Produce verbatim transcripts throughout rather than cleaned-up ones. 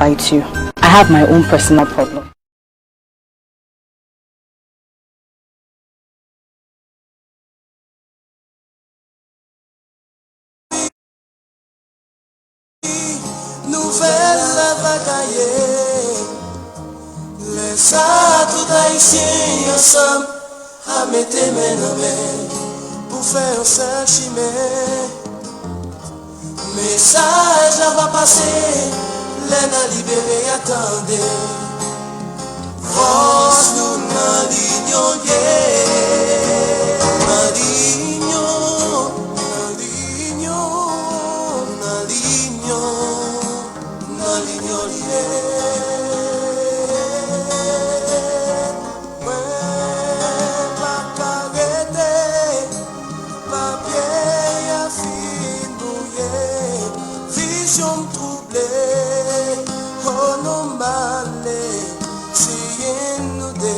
lie to you. I have my own personal problem. Nouvèl la va gaye. Lè sa a, tout Ayisyen ansanm a mete men nan men pou fè yon sèl chimen. Mesaj la va pase lè n a libere a, tande. Fòs nou nan linyon l ye. Nan linyon, nan linyon, nan linyon, nan linyon l ye. Mwen pa ka rete. Papye a fin bwouye, vizyon m twouble. O non m ale, se yen nou de.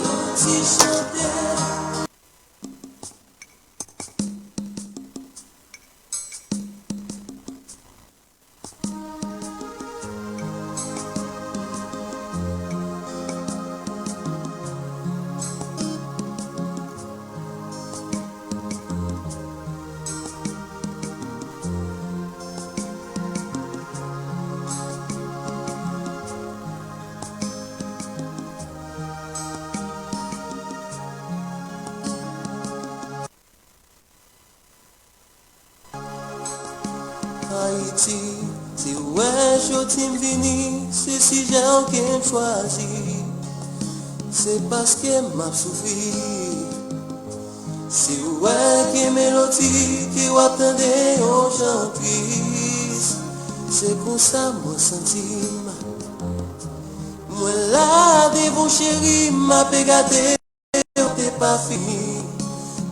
Yon ti chante. Ayiti, si w wè jodi m vini, se sijè w ke m chwazi. Se paske m ap soufri. Si w wè gen melodi ke w ap tande yon jan tris, se konsa mwen santi m. Mwen la devan w cheri, m ape gade. Te pa fini,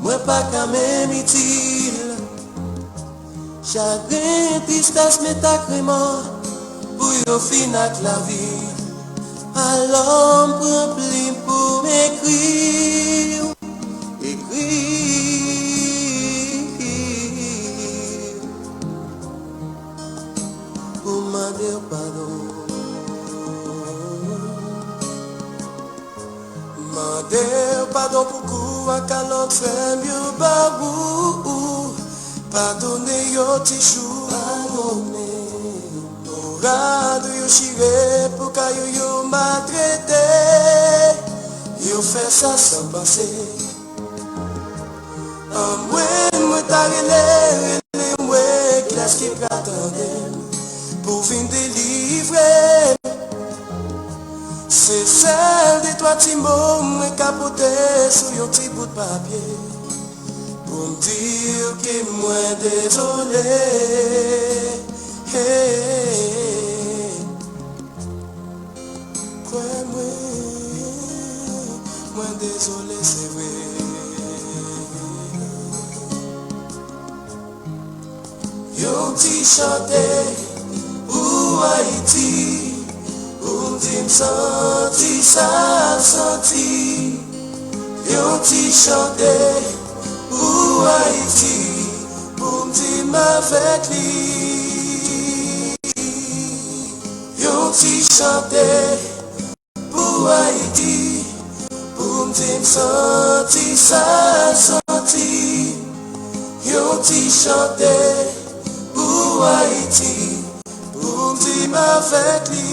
mwen pa ka menm itil. Chagren, tristès, met ak remò pou yo fin ak lavi. Alò m pran plim pou m ekri, ekri pou mande w padon. Mande w padon pou kou ak kalòt frè m yo ba ou. Padone yo ti chou. Padone yo. Rad ou yo chire pou kay ou yo maltrete. Yo fè sa san panse. Anmwey, mwen ta rele, rele, mwen, kiyès ki pral tande m pou vin delivre m? Se sèl de twa ti mo mwen ka pote sou yon ti bout papye pou m di w ke mwen dezole. Hey. Kwè mwen, mwen dezole, se vre. Yon ti chante pou Ayiti, pou m di m santi sa l santi. Yon ti chante pou Ayiti, pou m di m avèk li. Yon ti chante pou Ayiti, pou m di m santi sa l santi. Yon ti chante pou Ayiti, pou m di m avèk li.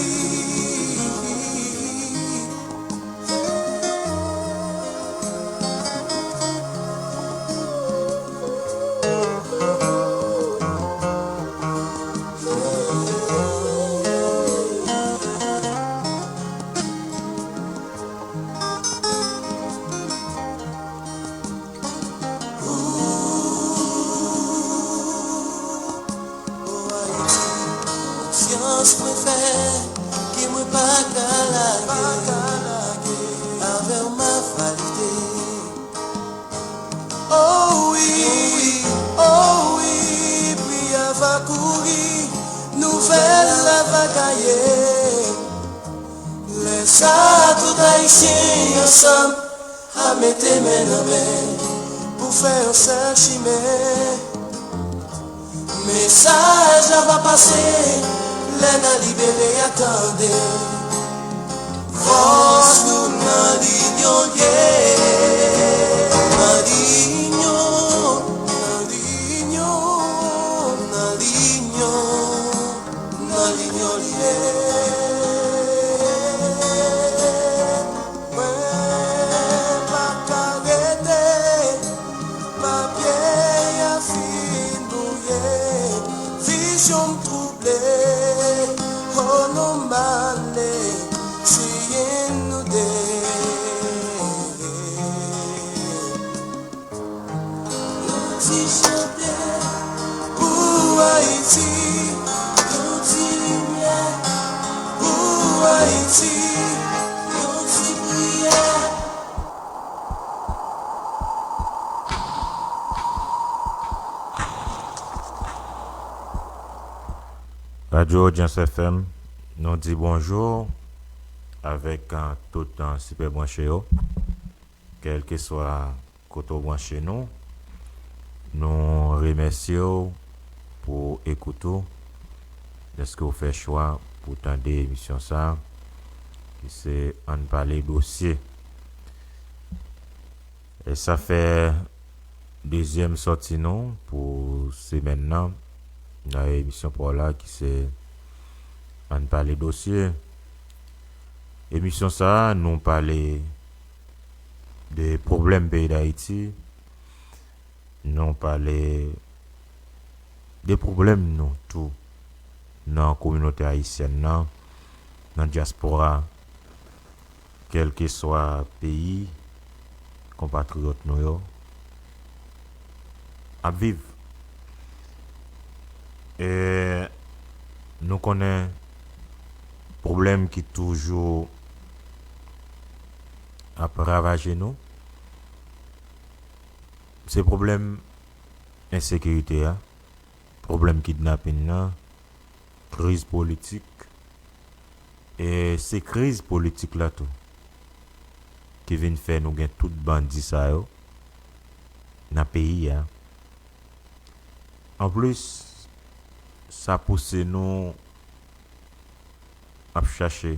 O Ayiti, konsyans mwen fè ke mwen pa ka lage. Avè w m ap valide. O wi, o wi, pri a va kouri, nouvèl la va gaye. Lè sa a, tout Ayisyen ansanm a mete men nan men pou fè yon sèl chimen. Mesaj la va pase, lè n a libere a tande. Fòs nou nan linyon l ye. Nan linyon, nan linyon, nan linyon, nan linyon l ye. Mwen pa ka rete. Papye a fin bwouye, vizyon m twouble. Oh non, m ale, siyen nou de. Yon ti chante pou Ayiti, yon ti limyè pou Ayiti, yon ti priyè. Radyo Audience F M, nou di bonjou avèk, ah, tout, ah, sipè branche yo, kèlkeswa kote w branche nou. Nou remèsye w pou ekout ou, dèske w fè chwa pou tande emisyon sa a, ki se Ann Pale Dosye. E sa fè dezyèm sòti nou pou semèn nan, nan emisyon pa w la, ki se Ann Pale Dosye. Emisyon sa a, nou pale de pwoblèm peyi Dayiti, nou pale de pwoblèm nou tou nan kominote ayisyèn nan, nan dyaspora, kèlkeswa peyi konpatriyòt nou yo ap viv. E nou konnen pwoblèm ki toujou ap ravaje nou, se pwoblèm ensekirite a, pwoblèm kidnapin nan, kriz politik, e se kriz politik la tou ki vin fè nou gen tout bandi sa yo nan peyi a. Anplis, sa pouse nou ap chache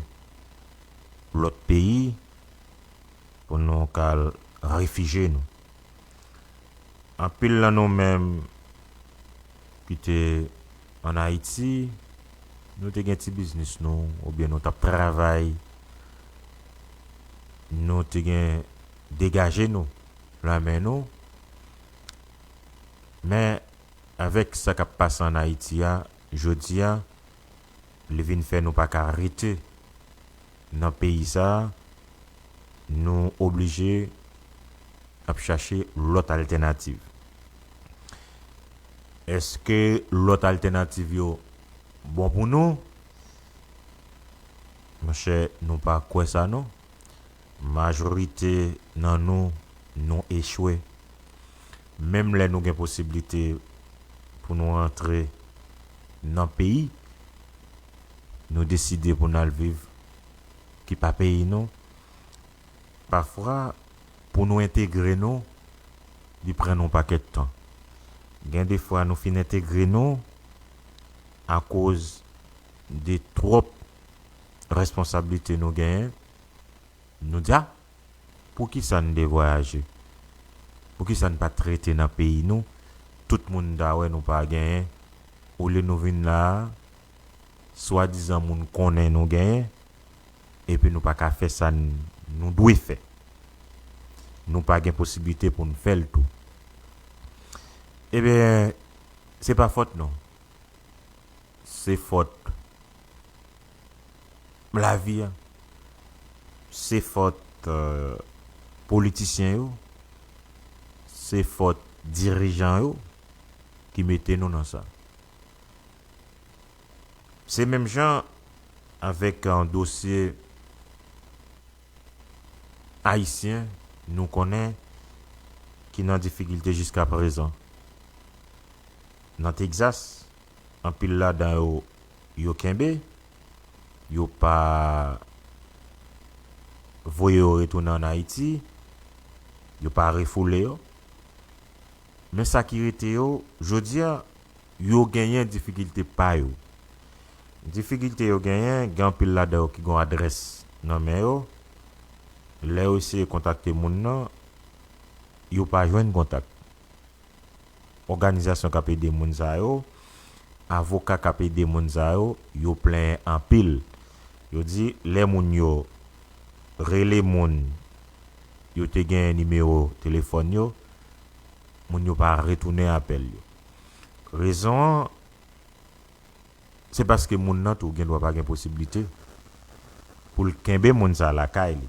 lòt peyi pou nou ka al refijye nou. Anpil nan nou menm ki te ann Ayiti, nou te gen ti biznis nou, oubyen nou t ap travay, nou te gen degaje nou, lanmen nou. Men, avèk sa k ap pase ann Ayiti a, jodi a, li vin fè nou pa ka rete nan peyi sa a, nou oblije ap chache lòt altènativ. Èske lòt altènativ yo bon pou nou? Monchè, nou pa kwè sa non. Majorite nan nou, nou echwe. Menm lè nou gen posiblite pou nou rantre nan peyi, nou deside pou n al viv ki pa peyi nou. Pafwa, pou nou entegre nou, li pran nou pakèt tan. Gen de fwa nou fin entegre nou akoz de twòp responsablite nou genyen. Nou di, a, poukisa n te vwayaje? Poukisa n pa t rete nan peyi nou? Tout moun ta wè nou pa genyen. Olye nou vin la a, swadizan moun konnen nou genyen, epi nou pa ka fè sa n, nou dwe fè. Nou pa gen posiblite pou n fè l tou. Ebyen, se pa fòt nou. Se fòt lavi a. Se fòt, euh, politisyen yo. Se fòt dirijan yo ki mete nou nan sa. Se menm jan avèk, euh, dosye ayisyen nou konnen ki nan difikilte jiskaprezan. Nan Tegzas, anpil ladan yo, yo kenbe, yo pa voye yo retounen ann Ayiti, yo pa refoule yo. Men sa ki rete yo, jodi a, yo genyen difikilte pa yo. Difikilte yo genyen, gen anpil ladan yo ki gen adrès nan men yo. Lè yo eseye kontakte moun nan, yo pa jwenn kontak. Òganizasyon k ap ede moun sa yo, avoka k ap ede moun sa yo, yo plenyen anpil. Yo di, lè moun yo rele moun, yo te gen nimewo telefòn yo, moun yo pa retounen apèl yo. Rezon an, se paske moun nan tou gen dwa pa gen posiblite pou l kenbe moun sa lakay li.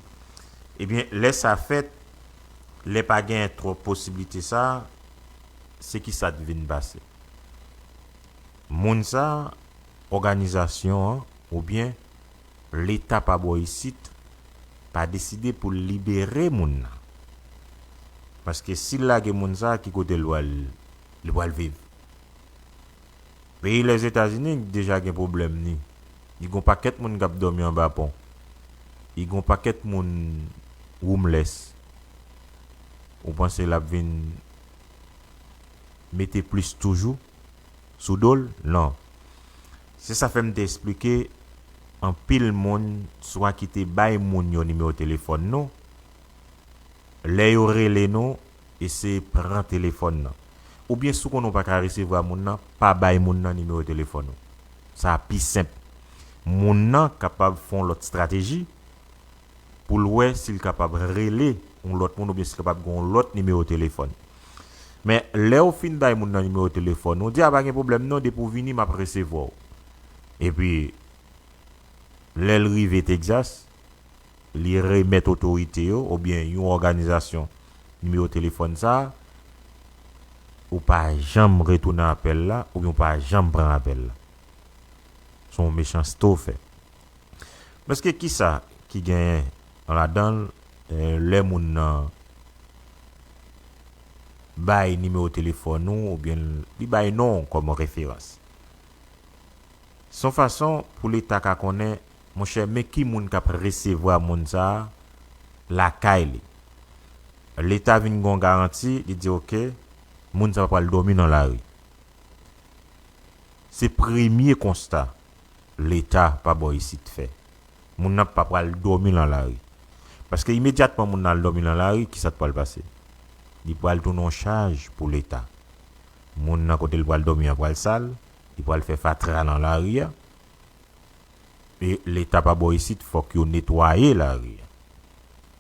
Ebyen, lè sa fèt, lè pa gen twòp posiblite sa, se ki sa t vin pase? Moun sa, òganizasyon an, oubyen Leta pa bò isit, pa deside pou l libere moun nan. Paske si l lage moun sa, ki kote l pral, li pral viv? Peyi Lèzetazini deja gen pwoblèm ni. Li gon pakèt moun k ap dòmi anba pon. Li gon pakèt moun homeless. Ou panse l ap vin mete plis toujou sou do l? Non. Se sa fè m te eksplike anpil moun swa ki te bay moun yo nimewo telefòn nou, lè yo rele nou, eseye pran telefòn nan. Oubyen si w konnen w pa ka resevwa moun nan, pa bay moun nan nimewo telefòn ou. Sa pi senp. Moun nan kapab fè yon lòt estrateji pou l wè si l kapab rele yon lòt moun oubyen si l kapab gen yon lòt nimewo telefòn. Men lè w fin bay moun nan nimewo telefòn ou, di a pa gen pwoblèm non, depi w vini m ap resevwa w. Epi lè l rive Texas, li remèt otorite yo oubyen yon òganizasyon nimewo telefòn sa a, ou pa janm retounen apèl la oubyen ou pa janm pran apèl la. Se yon mechanste w fè. Paske kisa ki genyen ladan l, eh, lè moun nan bay nimewo telefòn ou oubyen li bay non w kòm referans? Se yon fason pou Leta ka konnen, monchè, men ki moun k ap resevwa moun sa a lakay li. Leta vin gen yon garanti, li di, oke, moun sa a pa pral dòmi nan lari. Se premye konsta Leta pa bò isit fè. Moun nan pa pral dòmi nan lari. Paske imedyatman moun nan al dòmi nan lari, kisa k pral pase? Li pral tounen yon chaj pou Leta. Moun nan kote l pral dòmi an pral sal, li pral fè fatra nan lari a. E Leta pa bò isit, fòk yo netwaye lari a.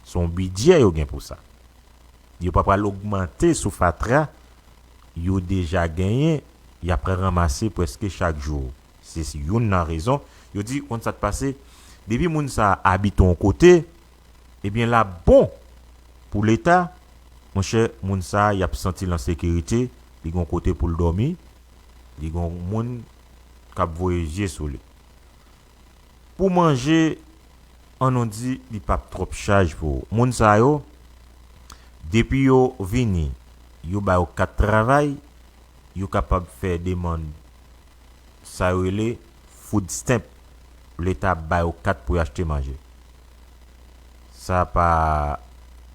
Se yon bidjè yo gen pou sa. Yo pa pral ogmante sou fatra yo deja genyen, y ap ranmase prèske chak jou. Se youn nan rezon. Yo di, konn sa k pase, depi moun sa a abite yon kote, ebyen l ap bon pou Leta, monchè, moun sa a, y ap santi l an sekirite, li gen yon kote pou l dòmi, li gen yon moun k ap voye je sou li. Pou manje, ann nou di, li p ap twòp chaj pou ou. Moun sa yo, depi yo vini, yo ba yo kat travay, yo kapab fè demann sa yo rele food stamp. Leta ap ba yo kat pou yo achte manje. Sa pa,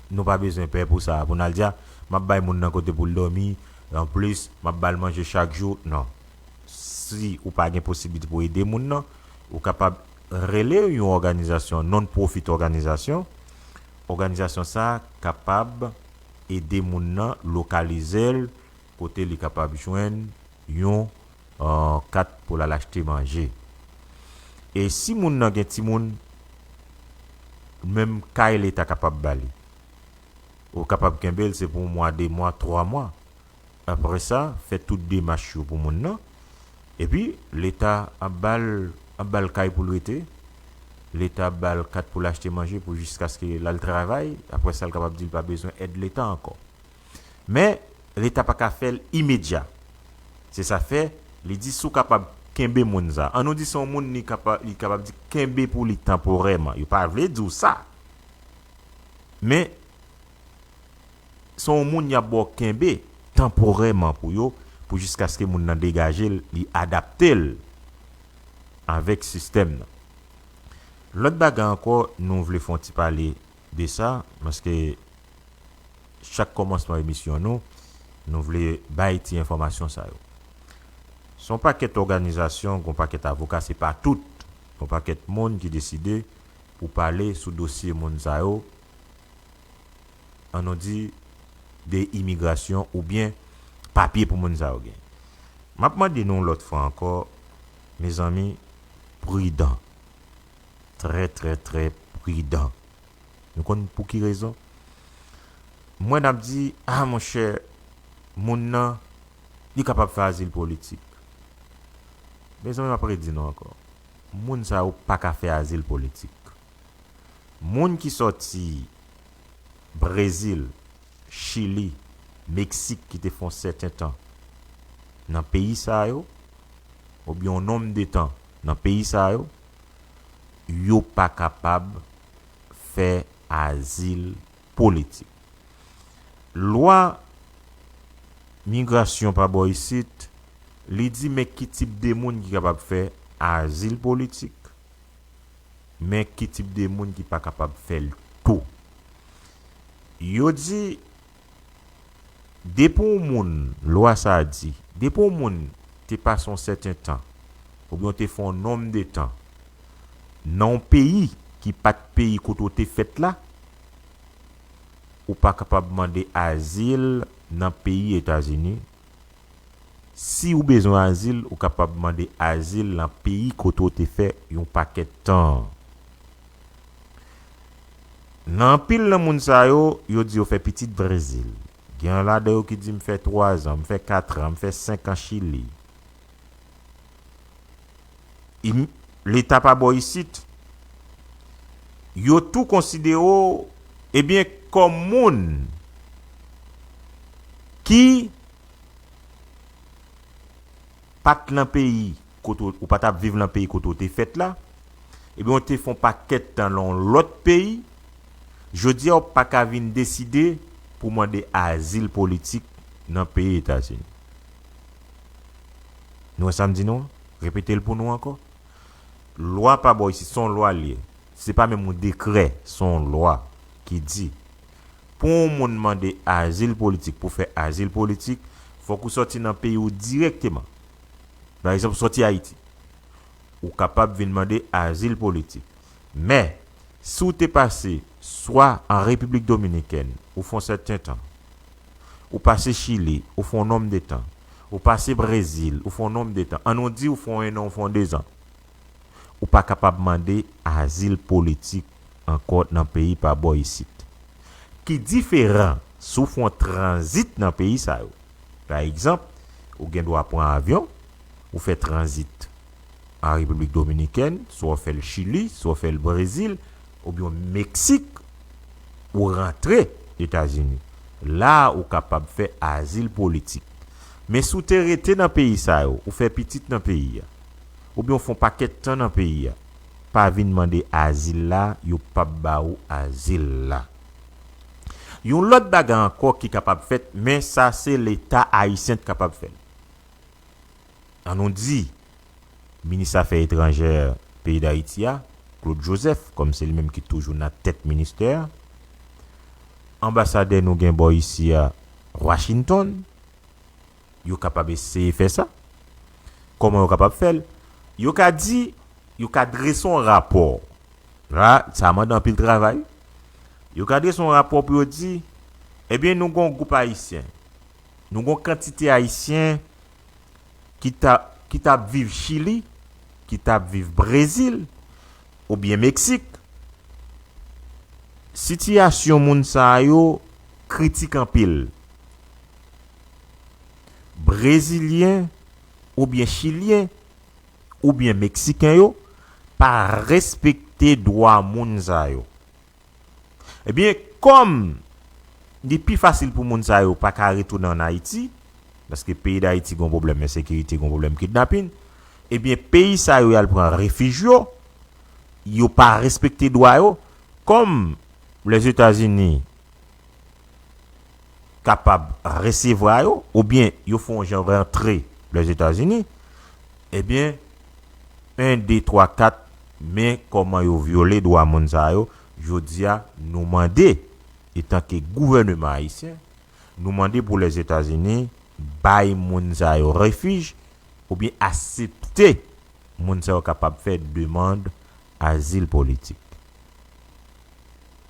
nou pa bezwen pè pou sa, pou n al di, a, m ap bay moun nan kote pou l dòmi, anplis, m ap ba l manje chak jou. Non. Si ou pa gen posiblite pou ede moun nan, ou kapab rele yon òganizasyon, non-profit òganizasyon. Òganizasyon sa a kapab ede moun nan lokalize l kote li kapab jwenn yon, euh, kat pou l al achte manje. E si moun nan gen timoun, menm kay Leta kapab ba li. Ou kapab kenbe l, se pou yon mwa, de mwa, twa mwa. Apre sa, fè tout demach yo pou moun nan. Epi, Leta ap ba l, ap ba l kay pou l rete. Leta ap ba l kat pou l achte manje pou jiskaske l al travay. Apre sa, l kapab di l pa bezwen èd Leta ankò. Men, Leta pa ka fè l imedya. Se sa fè, li di si w kapab kenbe moun sa. An nou di se yon moun li kapa-, li kapab di kenbe pou li tanporèman. Yo pa vle di w sa. Men, se yon moun y ap ba w kenbe tanporèman pou yo, pou jiskaske moun nan degaje l, li adapte l avèk sistèm nan. Lòt bagay ankò, nou vle fè yon ti pale de sa, paske chak kòmansman emisyon nou, nou vle bay ti enfòmasyon sa yo. Se yon pakèt òganizasyon, gen yon pakèt avoka, se pa tout. Yon pakèt moun ki deside pou pale sou dosye moun sa yo, an nou di, de imigrasyon oubyen papye pou moun sa yo gen. M ap mande nou lòt fwa ankò, mezanmi, pridan. Trè, trè, trè pridan. Nou konn pou ki rezon? Mwen n ap di, a monchè, moun nan, li kapab fè azil politik. Mezanmi, m ap redi nou ankò. Moun sa yo pa ka fè azil politik. Moun ki sòti Brezil, Chili, Meksik ki te fè yon sèten tan nan peyi sa yo, oubyen yon nonm de tan nan peyi sa yo, yo pa kapab fè azil politik. Lwa migrasyon pa bò isit, li di men ki tip de moun ki kapab fè azil politik, men ki tip de moun ki pa kapab fè l tou. Yo di, depi yon moun, lwa sa a di, depi yon moun te pase yon sèten tan, oubyen te fè yon nonm de tan, nan yon peyi ki pa t peyi kote w te fèt la, ou pa kapab mande azil nan peyi Etazini. Si w bezwen azil, ou kapab mande azil nan peyi kote w te fè yon pakèt tan. Nan anpil nan moun sa yo, yo di yo fè pitit Brezil. Gen ladan yo ki di m fè twa zan, m fè kat an, m fè senk an Chili. Im-, Leta pa bò isit, yo tou konsidere w, ebyen, kòm moun ki pa t nan peyi kote w, ou pa t ap viv nan peyi kote w te fèt la, ebyen, w te fè yon pakèt tan nan yon lòt peyi, jodi a, w pa ka vin deside pou mande azil politik nan peyi Etazini. Nou wè sa m di nou an? Repete l pou nou ankò. Lwa pa bò isit, se yon lwa l ye. Se pa menm yon dekrè, se yon lwa ki di, pou yon moun mande azil politik, pou fè azil politik, fòk ou sòti nan peyi w dirèkteman. Pa egzanp, sòti Ayiti. Ou kapab vin mande azil politik. Men, si w te pase swa an Repiblik Dominikèn, ou fè yon sèten tan, ou pase Chili, ou fè yon nonm de tan, ou pase Brezil, ou fè yon nonm de tan, ann nou di ou fè yon en an, ou fè yon dezan, ou pa kapab mande azil politik ankò nan peyi pa bò isit. Ki diferan si w fè yon tranzit nan peyi sa yo. Pa egzanp, ou gen dwa pran avyon, ou fè tranzit an Repiblik Dominikèn, swa w fè l Chili, swa w fè l Brezil, oubyen Meksik, ou rantre Etazini. La a, ou kapab fè azil politik. Men si w te rete nan peyi sa yo, ou fè pitit nan peyi a, oubyen w fè yon pakèt tan nan peyi a, pa vin mande azil la, yo p ap ba ou azil la. Yon lòt bagay ankò ki kapab fèt, men sa se Leta ayisyen t kapab fè l. Ann nou di, minis afè etranjè peyi Dayiti a, Claude Joseph, kòm se li menm ki toujou nan tèt ministè a, anbasadè nou gen bò isi a, Washington, yo kapab eseye fè sa. Kòman yo kapab fè l? Yo ka di, yo ka drese yon rapò. La, sa mande anpil travay. Yo ka drese yon rapò pou yo di, ebyen, nou gen yon gwoup ayisyen. Nou gen yon kantite ayisyen ki ta, ki t ap viv Chili, ki t ap viv Brezil, oubyen Meksik. Sitiyasyon moun sa yo kritik anpil. Brezilyen oubyen Chilyen oubyen Meksiken yo pa respekte dwa moun sa yo. Ebyen, kòm li pi fasil pou moun sa yo pa ka retounen ann Ayiti, paske peyi Dayiti gen yon pwoblèm ensekirite, gen yon pwoblèm kidnapin, ebyen, peyi sa yo y al pran refij yo, yo pa respekte dwa yo, kòm Lèzetazini kapab resevwa yo, oubyen yo fè yon jan rantre Lèzetazini, ebyen, en, de, twa, kat, men kòman yo vyole dwa moun sa yo. Jodi a, nou mande, etanke gouvèneman ayisyen, nou mande pou Lèzetazini bay moun sa yo refij, oubyen aksepte moun sa yo kapab fè demann azil politik.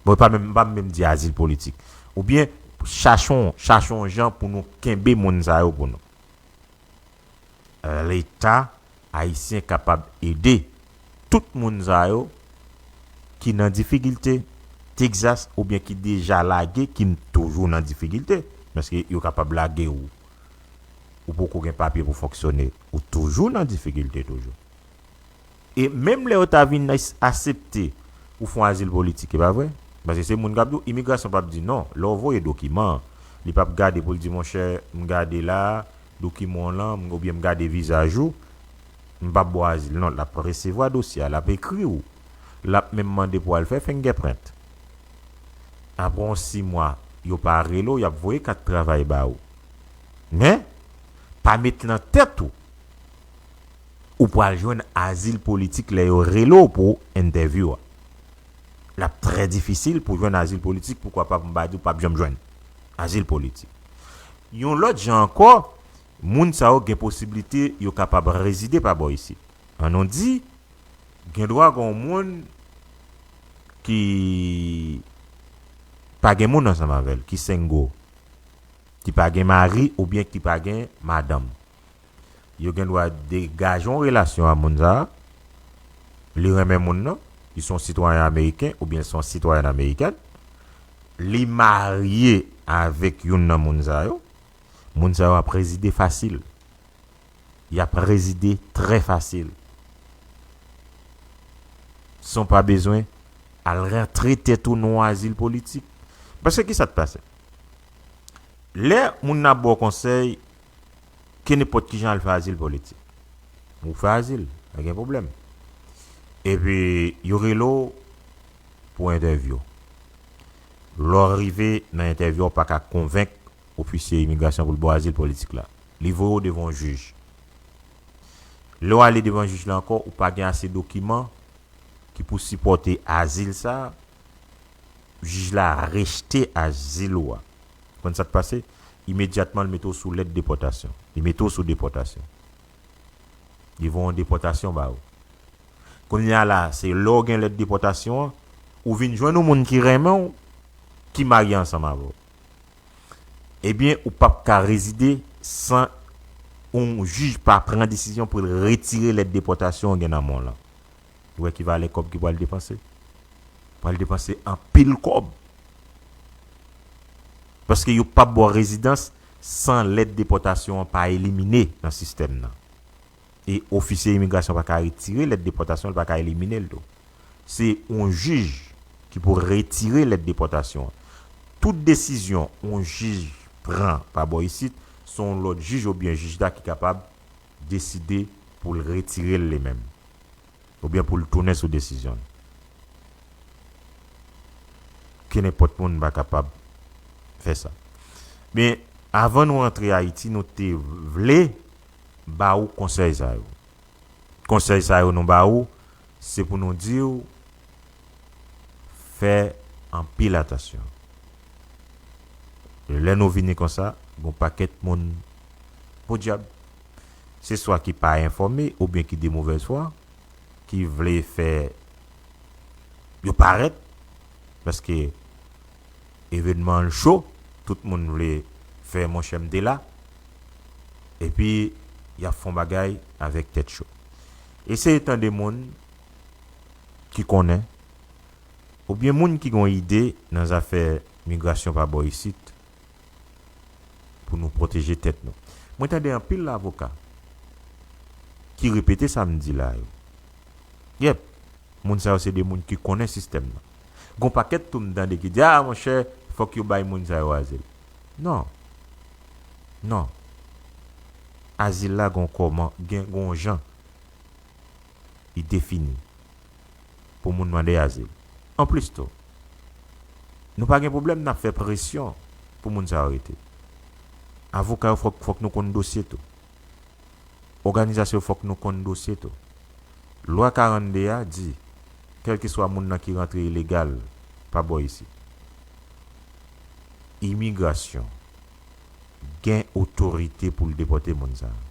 Bon, pa menm, pa menm di azil politik. Oubyen chache yon, chache yon jan pou nou kenbe moun sa yo pou nou. Leta ayisyen kapab ede tout moun sa yo ki nan difikilte, Texas, oubyen ki deja lage, ki toujou nan difikilte. Paske yo kapab lage ou. Ou poko gen papye pou fonksyone. Ou toujou nan difikilte toujou. E menm lè yo ta vin as- aksepte ou fè yon azil politik, e pa vre? Paske se moun k ap di w, imigrasyon p ap di non. Lè w voye dokiman an, li p ap gade pou l di, monchè, m gade la, dokiman w lan, m- oubyen m gade vizaj ou, m p ap ba w azil. Non, l ap resevwa dosye a, l ap ekri w. L ap menm mande pou w al fè fingerprint. Apre yon sis mwa, yo pa rele w, y ap voye kat travay ba ou. Men, pa met nan tèt ou, ou pral jwenn azil politik lè yo rele w pou entèvyou a. L ap trè difisil pou jwenn azil politik, poukwa pa pou m pa di w p ap janm jwenn azil politik. Yon lòt jan ankò, moun sa yo gen posiblite yo kapab rezide pa bò isit. Ann nou di, gen dwa gen yon moun ki pa gen moun ansanm avè l, ki single, ki pa gen mari oubyen ki pa gen madanm. Yo gen dwa degaje yon relasyon a moun sa a. Li renmen moun nan, li se yon sitwayen ameriken oubyen se yon sitwayèn amerikèn. Li marye avèk youn nan moun sa yo. Moun sa yo ap rezide fasil. Y ap rezide trè fasil. San w pa bezwen al rantre tèt ou nan yon azil politik. Paske kisa k pase? Lè moun nan ap ba w konsèy, kenenpòt kijan al fè azil politik. Ou fè azil, pa gen pwoblèm. Epi, yo rele w pou entèvyou. Lè w rive nan entèvyou a, ou pa ka konvenk ofisye imigrasyon pou l ba w azil politik la. Li voye w devan yon jij. Lè w ale devan jij la ankò, ou pa gen ase dokiman ki pou sipòte azil sa a, jij la rejte azil ou a. Konn sa k pase? Imedyatman, l mete w sou lèt depòtasyon. Li mete w sou depòtasyon. Li voye yon depòtasyon ba ou. Kounye a la, se lè w gen lèt depòtasyon an, ou vin jwenn yon moun ki renmen w, ki marye ansanm avè w. Ebyen, ou p ap ka rezide san yon jij pa pran desizyon pou l retire lèt depòtasyon w gen nan men w lan. Ou wè ki valè kòb ki pral depanse? Pral depanse anpil kòb. Paske yo p ap ba w rezidans san lèt depòtasyon an pa elimine nan sistèm nan. E ofisye imigrasyon pa ka retire lèt depòtasyon, li pa ka elimine l tou. Se yon jij ki pou retire lèt depòtasyon an. Tout desizyon yon jij pran pa bò isit, se yon lòt jij oubyen jij la ki kapab deside pou l retire l li menm. Oubyen pou l tounen sou desizyon l. Kenenpòt moun pa kapab fè sa. Men, avan nou rantre Ayiti, nou te vle ba ou konsèy sa yo. Konsèy sa yo nou ba ou, se pou nou di w fè anpil atansyon. Lè nou vini konsa, gon pakèt moun, podyab, se swa ki pa enfòme oubyen ki de movèz fwa, ki vle fè yo parèt, paske evènman an cho, tout moun vle fè monchè m te la, epi y ap fè yon bagay avèk tèt cho. Eseye tande moun ki konnen, oubyen moun ki gen yon ide nan zafè migrasyon pa bò isit, pou nou pwoteje tèt nou. Mwen tande anpil avoka ki repete sa m di la yo. Yèp, moun sa yo se de moun ki konnen sistèm nan. Gon pakèt tou m tande ki di, a, monchè, fòk yo bay moun sa yo azil. Non. Non. Azil la gon kòman, gen, gon jan li defini pou moun mande azil. Anplis tou, nou pa gen pwoblèm n ap fè presyon pou moun sa yo rete. Avoka yo fòk, fòk nou konn dosye tou. Òganizasyon yo fòk nou konn dosye tou. Lwa karannde a di, kèlkeswa moun nan ki rantre ilegal pa bò isit, imigrasyon gen otorite pou l depòte moun sa a.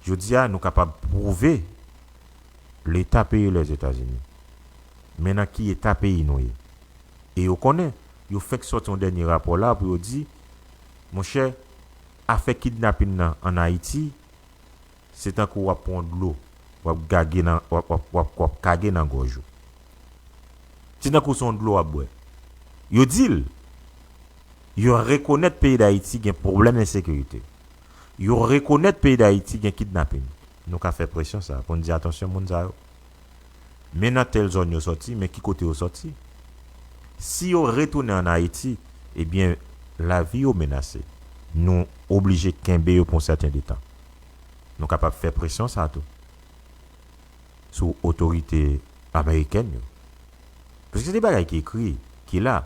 Jodi a, nou kapab pwouve leta peyi Lèzetazini. Men nan ki eta peyi nou ye. E yo konnen, yo fèk sòti yon dènye rapò la pou yo di, monchè, afè kidnapin nan ann Ayiti, se tankou w ap pran dlo, w ap gage nan, w ap, w ap, w ap, w ap kage nan gòj ou. Se tankou se yon dlo w ap bwè. Yo di l, yo rekonèt peyi Dayiti gen pwoblèm ensekirite. Yo rekonèt peyi Dayiti gen kidnapin. Nou ka fè presyon sa pou n di atansyon moun sa yo. Men nan tèl zòn yo sòti, men ki kote yo sòti. Si yo retounen ann Ayiti, ebyen, lavi yo menase. Nou oblije kenbe yo pou yon sèten de tan. Nou kapab fè presyon sa tou sou otorite amerikèn yo. Paske se de bagay ki ekri, ki la.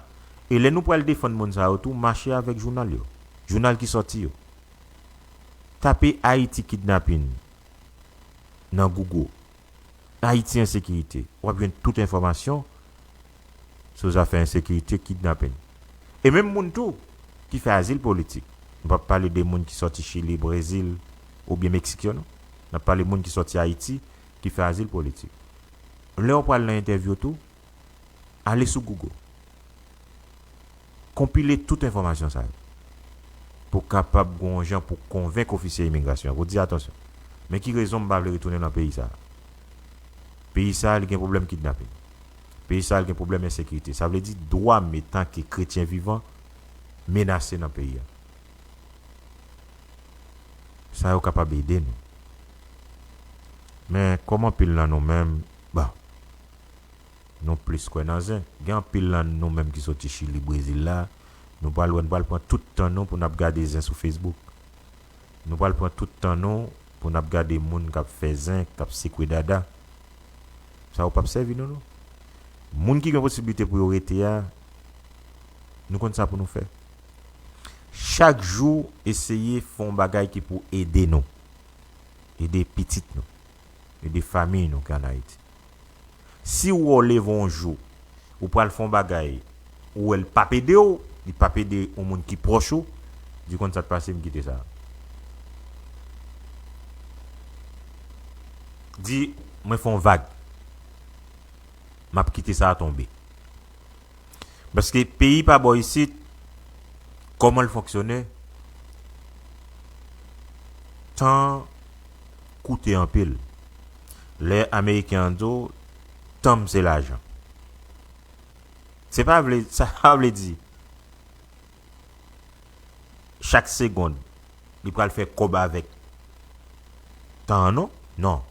E lè nou pral defann moun sa yo tou, mache avèk jounal yo. Jounal ki sòti yo. Tape Ayiti kidnapin nan Google. Ayiti ensekirite. W ap jwenn tout enfòmasyon sou zafè ensekirite, kidnapin. E menm moun tou ki fè azil politik. Nou p ap pale de moun ki sòti Chili, Brezil oubyen Meksik yo, non. N ap pale moun ki sòti Ayiti ki fè azil politik. Lè w pral nan entèvyou tou, ale sou Google. Konpile tout enfòmasyon sa yo. Pou kapab gon jan pou konvenk ofisye imigrasyon an, pou di atansyon. Men ki rezon m pa vle retounen nan peyi sa a. Peyi sa a, li gen pwoblèm kidnapin. Peyi sa a, li gen pwoblèm ensekirite. Sa vle di, dwa m etanke kretyen vivan menase nan peyi a. Sa yo kapab ede nou. Men, kòm anpil nan nou menm, bon, nou plis kwè nan zen. Gen anpil nan nou menm ki soti Chili, Brezil la, nou pral wè, nou pral pran tout tan nou pou n ap gade zen sou Facebook. Nou pral pran tout tan nou pou n ap gade moun k ap fè zen, k ap sekwe dada. Sa yo p ap sèvi nou, non. Moun ki gen posiblite pou yo rete a, nou konn sa pou nou fè. Chak jou, eseye fè yon bagay ki pou ede nou. Ede pitit nou. Ede fanmi nou ki ann Ayiti. Si w wè w leve yon jou, ou pral fè yon bagay, ou wè l p ap ede w, li p ap ede yon moun ki pwòch ou, di konn sa k pase, m kite sa. Di, mwen fè yon vag. M ap kite sa a tonbe. Paske peyi pa bò isit, kòman l fonksyone, tan koute anpil. Lè Ameriken an di w, tan m se lajan. Se pa vle, sa pa vle di, chak segonn, li pral fè kòb avèk tan an, non? Non.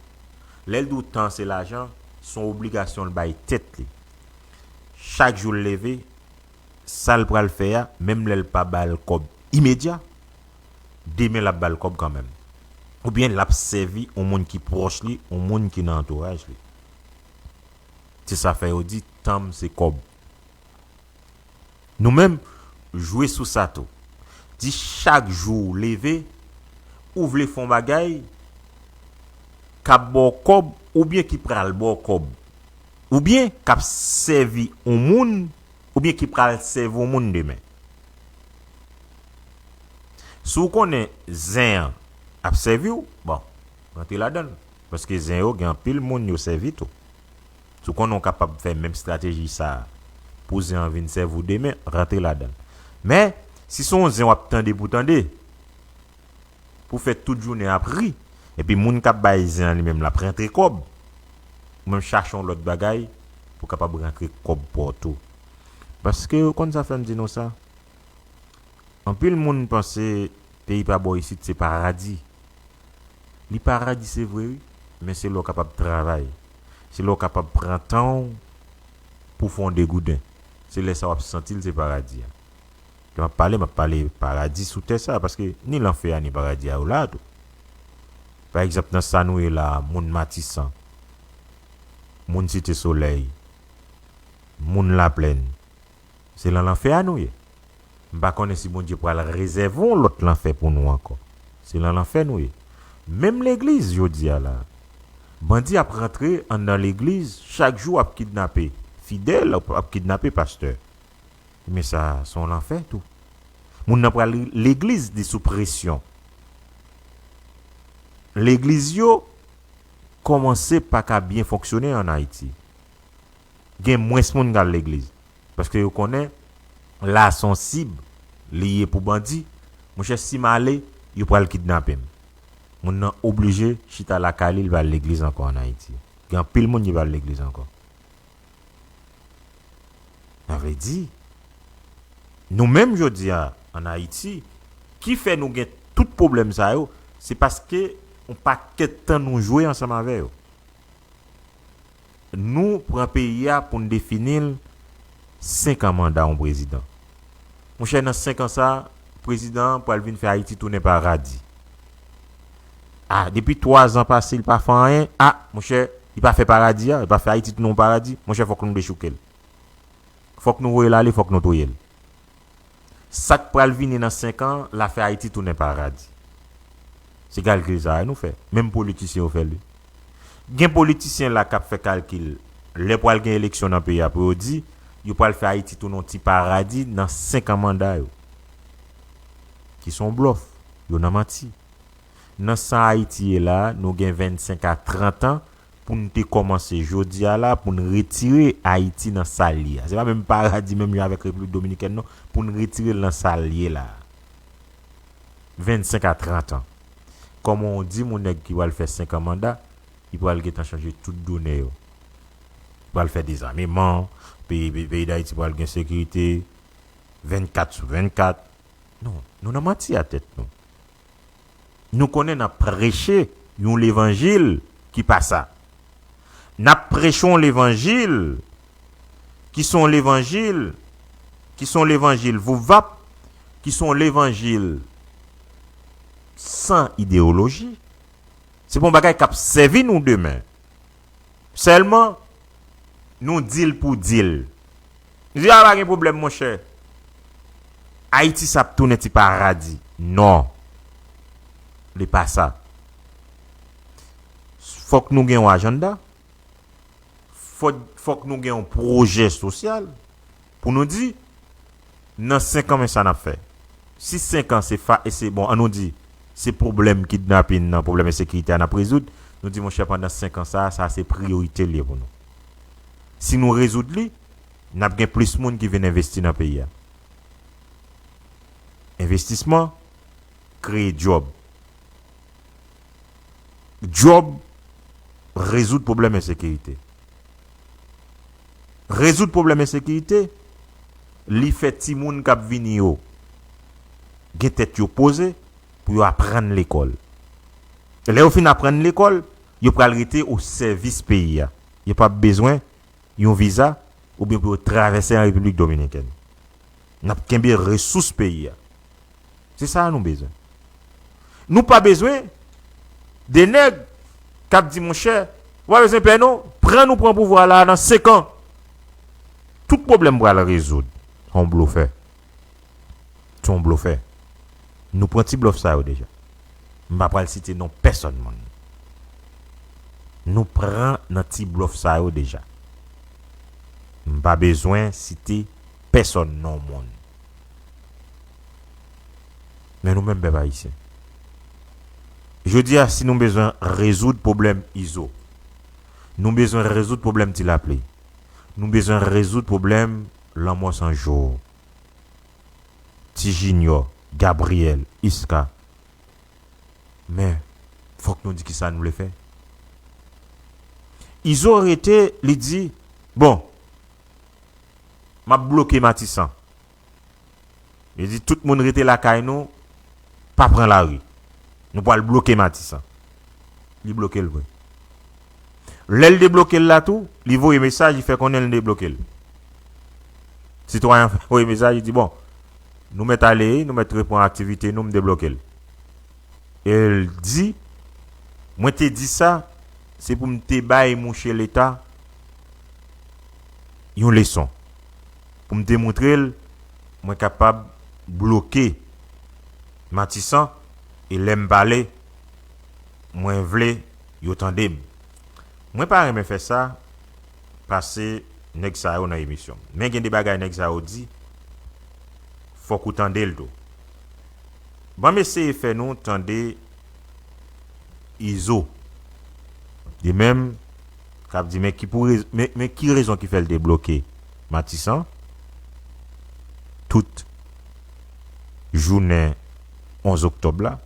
Lè l di w tan se lajan, se yon obligasyon l bay tèt li. Chak jou l leve, sa l pral fè a, menm lè l pa ba l kòb imedya, demen l ap ba l kòb kanmenm. Oubyen l ap sèvi yon moun ki pwòch li, yon moun ki nan antouraj li. Se sa fè yo di, tan m se kòb. Nou menm, jwe sou sa tou. Di chak jou ou leve, ou vle fè yon bagay k ap ba w kòb, oubyen ki pral ba w kòb, oubyen k ap sèvi yon moun, oubyen ki pral sèvi yon moun demen. Si w konnen zen an ap sèvi w, bon, rantre ladan l. Paske zen yo, gen anpil moun yo sèvi tou. Si w konnen w kapab fè menm estrateji sa a pou zen an vin sèvi w demen, rantre ladan l. Men, si se yon zen w ap tande pou tande, pou fè tout jounen ap ri, epi moun k ap bay zen an li menm l ap rantre kòb, ou menm chache yon lòt bagay pou w kapab rantre kòb pa w tou. Paske ou konn sa fè m di nou sa? Anpil moun panse peyi pa bò isit se paradi. Li paradi se vre wi, men se lè w kapab travay. Se lè w kapab pran tan w pou fè yon degouden. Se lè sa w ap santi l se paradi a. Lè m ap pale, m ap pale paradi sou tè sa, paske ni lanfè a ni paradi a yo la tou. Pa egzanp, nan sa nou ye la a, moun Matisan, moun Site Solèy, moun Laplèn, se lan lanfè a nou ye. M pa konnen si Bondye pral rezève yon lòt lanfè pou nou ankò. Se lan lanfè nou ye. Menm legliz jodi a la. Bandi ap rantre anndan legliz, chak jou ap kidnape fidèl, ap, ap kidnape pastè. Men sa, se yon lanfè tou. Moun nan pral legliz, li sou presyon. Legliz yo kòmanse pa ka byen fonksyone ann Ayiti. Gen mwens moun k al legliz. Paske yo konnen la se yon sib li ye pou bandi. Monchè, si m ale, yo pral kidnape m. Moun nan oblije chita lakay li, li pa al legliz ankò ann Ayiti. Gen anpil moun ki pa al legliz ankò. Sa vle di, nou menm jodi a, ann Ayiti, ki fè nou gen tout pwoblèm sa yo, se paske yon pakèt tan nou jwe ansanm avè yo. Nou pran peyi a pou n defini l senk an manda yon prezidan. Monchè, nan senk an sa, prezidan an pral vin fè Ayiti tounen paradi. A, depi twa zan pase, li pa fè anyen. A, monchè, li pa fè paradi a, li pa fè Ayiti tounen yon paradi. Monchè, fòk nou dechouke l. Fòk nou voye l ale, fòk nou touye l. Sa k pral vini nan senk an, l a fè Ayiti tounen paradi. Se kalkil sa a nou fè. Menm politisyen yo fè l wi. Gen politisyen la k ap fè kalkil lè pral gen eleksyon nan peyi a pou yo di yo pral fè Ayiti tounen yon ti paradi nan senk an manda yo. Ki se yon blòf. Yo nan manti. Nan sa Ayiti ye la a, nou gen vennsenk a trant an pou n te kòmanse jodi a la pou n retire Ayiti nan sa l ye a. Se pa menm paradi menm jan avèk Repiblik Dominikèn non, pou n retire l nan sa l ye la a. Vennsenk a trant an. Kòman w di m yon nèg ki pral fè senk an manda, li pral gentan chanje tout done yo. Li pral fè dezameman, peyi, peyi, peyi Dayiti pral gen sekirite vennkat sou vennkat. Non, nou nan manti a tèt nou. Nou konnen n ap preche yon levanjil ki pa sa. N ap preche yon levanjil ki se yon levanjil, ki se yon levanjil vouvap, ki se yon levanjil san ideyoloji. Se pa yon bagay k ap sèvi nou demen. Sèlman, nou di l pou di l. Nou di, a, pa gen pwoblèm, monchè. Ayiti sa ap tounen ti paradi. Non. Li pa sa. Fòk nou gen yon ajanda. Fòk, fòk nou gen yon pwojè sosyal pou nou di, nan senk an, men sa n ap fè. Si senk an, se fa, e se, bon, an nou di, se pwoblèm kidnapin nan, pwoblèm ensekirite a n ap rezoud, nou di, monchè, pandan senk an sa a, sa se priyorite l ye pou nou. Si nou rezoud li, n ap gen plis moun ki vin envesti nan peyi a. Envestisman, kreye djòb. Djòb, rezoud pwoblèm ensekirite. Rezoud pwoblèm ensekirite, li fè timoun k ap vini yo gen tèt yo poze pou yo aprann lekòl. Lè yo fin aprann lekòl, yo pral rete o sèvis peyi a. Yo p ap bezwen yon viza oubyen pou yo travèse an Repiblik Dominikèn. N ap kenbe resous peyi a. Se sa nou bezwen. Nou pa bezwen de nèg k ap di, monchè, ou pa bezwen pè non, pran nou pran pouvwa la a nan senk an. Tout pwoblèm pral rezoud. Se yon blofè. Se yon blofè. Nou pran ti blòf sa yo deja. M pa pral site non pèsòn moun. Nou pran nan ti blòf sa yo deja. M pa bezwen site pèsòn non moun. Men nou menm pèp ayisyen. Jodi a, si nou bezwen rezoud pwoblèm Izo, nou bezwen rezoud pwoblèm Ti Lapli, nou bezwen rezoud pwoblèm Lanmò San Jou, Ti Jinyò, Gabriyèl, Iska. Men, fòk nou di kisa nou vle fè. Izo rete, li di, bon, m ap bloke Matisan. Li di, tout moun rete lakay nou, pa pran lari. Nou pral bloke Matisan. Li bloke l vre. Lè l debloke l la tou, li voye mesaj, li fè konnen l debloke l. Sitwayen an voye mesaj, li di, bon, nou mèt ale, nou mèt reprann aktivite nou, m debloke l. E l di, mwen te di sa, se pou m te bay mouche Leta yon leson. Pou m te montre l, mwen kapab bloke Matisan, e lè m pale, mwen vle yo tande m. Mwen pa renmen fè sa, pase nèg sa yo nan emisyon m. Men gen de bagay nèg sa yo di, fòk ou tande l tou. Ban m eseye fè nou tande Izo. Li menm k ap di, men ki pou rez- men, men ki rezon ki fè l te bloke Matisan tout jounen onz oktòb la.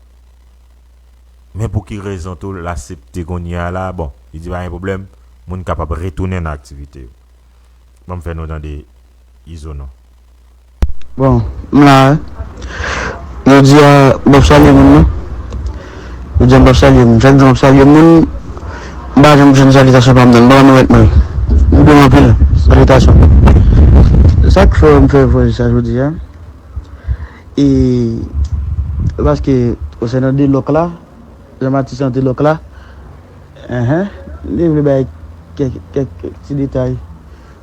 Men pou ki rezon tou l aksepte kounye a la? Bon, li di pa gen pwoblèm, moun kapab retounen nan aktivite yo. Ban m fè nou tande Izo non. Bon, m la wi. Jodi a, m p ap salye moun non. Jodi a, m p ap salye moun. Chak jou m ap salye moun. M pa janm jwenn salitasyon pa m nan. M pa konn ou mèt mwen. M dou anpil. Salitasyon. Sa k fè m fè vwèl sa jodi a? E paske ou se nan de lòk la, jan Matisan te lòk la. Enhen. M te vle bay kèk, kèk, kèk ti detay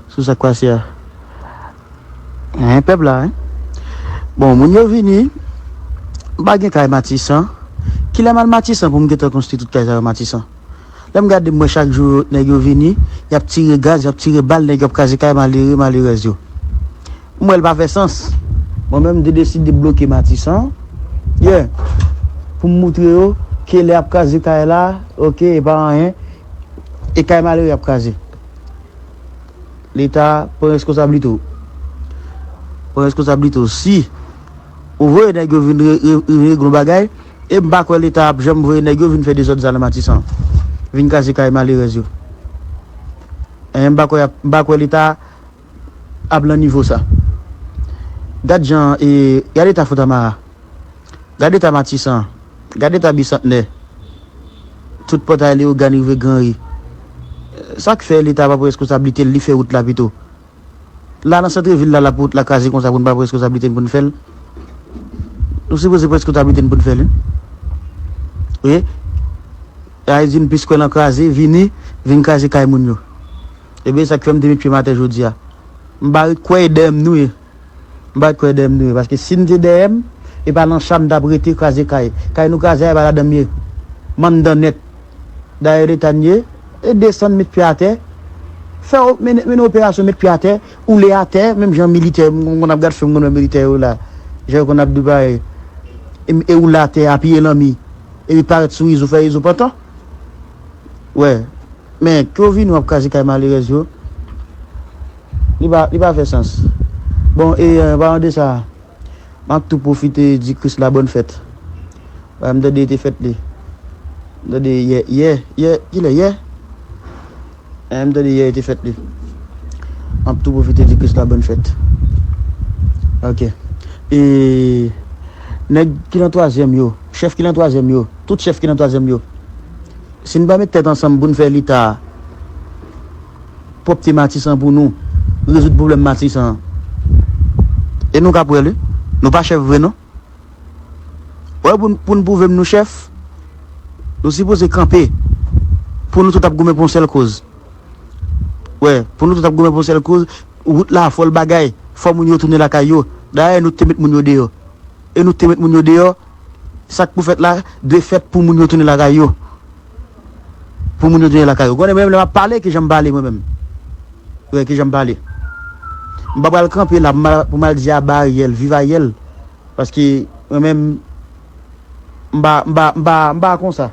sou sa k pase a. Enhen, pèp la, en. Bon, moun yo vini, m pa gen kay Matisan. Kilè m al Matisan pou m gentan konstwi tout kay sa yo Matisan? Lè m gade, m wè chak jou nèg yo vini, y ap tire gaz, y ap tire bal, nèg yo ap kraze kay malere, malerèz yo. M wè l pa fè sans. Mwen menm, m te deside bloke Matisan yè pou m moutre yo ke lè y ap kraze kay la, oke, e pa anyen. E kay malere y ap kraze. Leta pran reskonsablite w. Pran reskonsablite w. Si ou voye nèg yo vin re- re- regle yon bagay, e m pa kwè Leta ap janm voye nèg yo vin fè dezòd sa nan Matisan. Vin kraze kay malerèz yo. E m pa kwè, m pa kwè Leta ap lan nivo sa. Gad jan, e, gad eta Fontamara. Gad eta Matisan. Gad eta Bisantnè. Tout pòtay Leyogàn rive Granri. Sa k fè Leta pa pran reskonsablite l, li fè wout la pito? La nan santrevil la, l ap wout la kraze konsa pou n pa pran reskonsablite n pou n fè l? Nou sipoze pran reskonsablite n pou n fè l wi. Wi. Ayiti n plis kwè nan kraze, vini, vin kraze kay moun yo. Ebyen, sa k fè m te met pye m atè jodi a. M pa ret kwè e dèyè m nou ye. M pa ret kwè e dèyè m nou ye. Paske si n te dèyè m, e pa nan cha m t ap rete kraze kay. Kay nou kraze a, e pa ladan m ye. M anndan nèt. Dayè Leta n ye. E desann, met pye atè. Fè w- mennen mennen operasyon met pye atè. Woule atè, menm jan militè, m konn ap gad fim, m konn wè militè yo la. Jan yo konn ap di bagay. E, e woule atè, apiye lanmi. Epi parèt sou Izo, fè Izo pantan. Wè. Men, ke w vini w ap kraze kay malerèz yo. Li pa, li pa fè sans. Bon, e, an palan de sa, m ap tou pwofite di Chris la bòn fèt. Wè, m tande e te fèt li. M tande yè, yè, yè, kilè yè? E, m tande yè e te fèt li. M ap tou pwofite di Chris la bòn fèt. Oke. E, nèg ki nan twazyèm yo, chèf ki nan twazyèm yo, tout chèf ki nan twazyèm yo, si n pa met tèt ansanm pou n fè Leta pwòpte Matisan pou nou, rezoud pwoblèm Matisan an. E nou k ap wè l wi. Nou pa chèf vre non. Wè, pou n, pou n pwouve m nou chèf, nou sipoze kanpe. Pou nou tout ap goumen pou yon sèl koz. Wè, pou nou tout ap goumen pou yon sèl koz, wout la fò l bagay, fò moun yo tounen lakay yo. Dayè, nou te met moun yo deyò. E nou te met moun yo deyò, sa k pou fèt la, dwe fèt pou moun yo tounen lakay yo. Pou moun yo tounen lakay yo. Konnen mwen menm lè m ap pale, kijan m pale mwen menm. Wè, kijan m pale. M pa pral kanpe la pou m al, pou m al di aba Ariel, viv Ariel. Paske mwen menm, m pa, m pa, m pa, m pa konsa.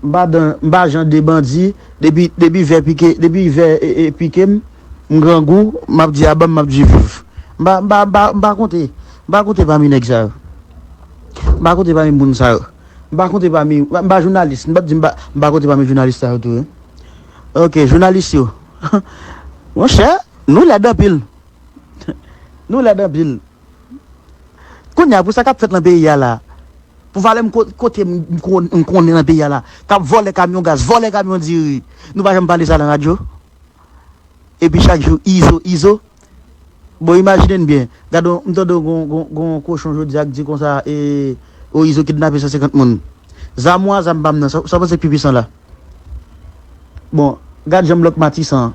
M pa dan, m pa jan de bandi, depi, depi vè pike, depi vè e, e, pike m, m grangou, m ap di aba m, m ap di viv. M pa, m pa, m pa, m pa konte, m pa konte pami nèg sa yo. M pa konte pami moun sa yo. M pa konte pami, m pa, m pa jounalis, m p ap di m pa, m pa konte pami jounalis sa yo tou, wi. Oke, jounalis yo. Monchè, nou lèd anpil. Nou lèd anpil. Kounye a, pou sa k ap fèt nan peyi a la, pou valè m ko- kote m, m kon- m konnen nan peyi a la, k ap vòlè kamyon gaz, vòlè kamyon diri, nou pa janm pale sa nan radyo? Epi chak jou, Izo, Izo. Bon, imajine n byen. Gade, m tande gon, gon, gon kochon jodi a k di konsa, e, o Izo kidnape san senkant moun. Zam ou a zam pa m nan, sa, sa w panse k pi pwisan la? Bon, gad Jean-Bloc Matisan an.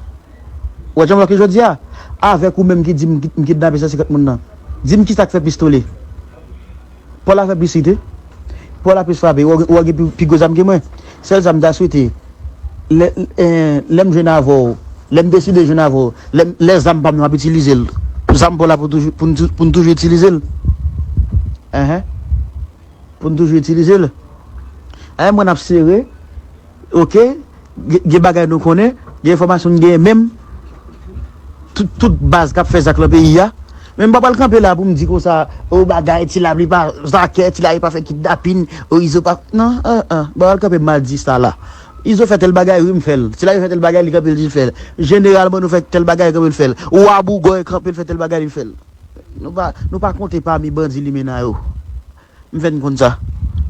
Ou wè Jean-Bloc jodi a? Avèk ou menm ki di m, m kidnape san senkant moun nan. Di m kisa k fè pistole? Pòl la fè plis rit wi. Pòl la plis frape. Ou, ou gen pi, pi gwo zam ke mwen. Sèl sa m ta swete, lè, eh, lè m jwenn avè w, lè m deside jwenn avè w, lè, lè zam pa m nan m ap itilize l. Zam Pòl la pou toujou, pou n tou- pou n toujou itilize l. Enhen. Pou n toujou itilize l. Ay, mwen ap sere, oke, gen, gen bagay nou konnen, gen enfòmasyon n genyen menm, tout, tout baz k ap fè zak lan peyi a. Men m pa pral kanpe la pou m di konsa, o bagay, Ti Lab li pa zakè, Ti Lab li pa fè kidnapin, o Izo pa, non, an, an, m pa pral kanpe m al di sa la. Izo fè tèl bagay, wi, m fè l. Ti Lab fè tèl bagay, li kanpe, li di l fè l. Jeneralman, nou fè tèl bagay, kanpe, l fè l. Wa Bougòy kanpe, l fè tèl bagay, li fè l. Nou pa, nou pa konte pami bandi limena yo. M fè n konn sa.